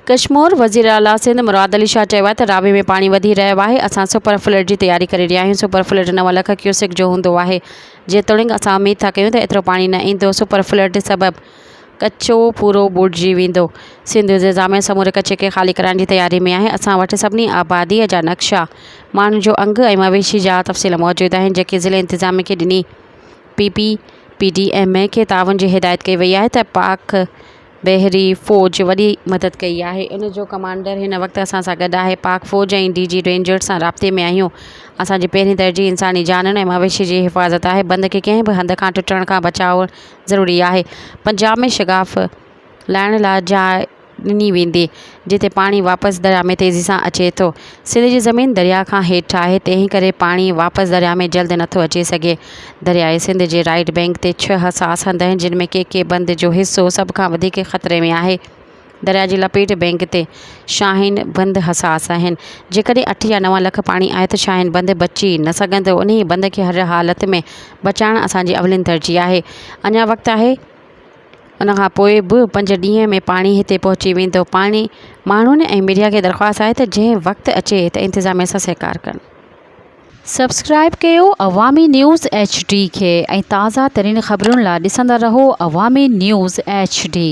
ڪشمور، وزيراعليٰ سنڌ مراد علي شاهه چيو آهي ته راوي ۾ پاڻي وڌي رهيو آهي، اسان سپر فلڊ جي تياري ڪري رهيا آهيون، سپر فلڊ نو لک ڪيوسڪ جو هوندو آهي، جيتوڻيڪ اسان اميد ٿا ڪيون ته ايترو پاڻي نه ايندو، سپر فلڊ سبب ڪچو پورو ٻوڏجي ويندو، سنڌ انتظاميا سموري ڪچي کي خالي ڪرائڻ جي تياري ۾ آهي، اسان وٽ سڀني آبادي جا نقشا، ماڻهن جو انگ ۽ مويشي جا تفصيل موجود آهن، جيڪي ضلعي انتظاميا کي ڏني، P P P D M A کي تعاون جي هدايت ڪئي وئي آهي ته پاڪ بحري فوج وڏي مدد ڪئي آهي ان جو ڪمانڊر هن وقت اسان سان گڏ آهي پاڪ فوج ۽ ڊي جي رينجرز سان رابطي ۾ آهيون اسان جي پهرين ترجيح انساني جانين ۽ مويشي جي حفاظت آهي بند کي ڪنهن به هنڌ کان ٽٽڻ کان بچاء ضروري آهي پنجاب ۾ شگاف لائڻ لاء جاء ڏني ويندي، جتي پاڻي واپس درياء ۾ تيزي سان اچي ٿو. سنڌ جي زمين درياء کان هيٺ آهي، تنهن ڪري پاڻي واپس درياء ۾ جلد نٿو اچي سگهي. درياء سنڌ جي رائيٽ بئنڪ تي ڇهه حساس هنڌ آهن، جن ۾ ڪي ڪي بند جو حصو سڀ کان وڌيڪ خطري ۾ آهي. درياء جي لپيٽ بئنڪ تي شاهين بند حساس آهن. جيڪڏهن اٺ يا نو لک پاڻي آيو ته شاهين بند بچي نه سگهندو. انهيء بند کي هر حالت ۾ بچائڻ اسان جي اولين ترجيح آهي. اڃا وقت آهي. ان کان پوء به پنج ڏينهن ۾ پاڻي هتي پهچي ويندو پاڻي ماڻهن ۽ ميڊيا کي درخواست آهي ته جنهن وقت اچي ته انتظاميا سان سهڪار ڪن. سبسڪرائب ڪيو عوامي نيوز ايڇ ڊي کي ۽ تازه ترين خبرن لا ڏسندا رهو عوامي نيوز ايڇ ڊي.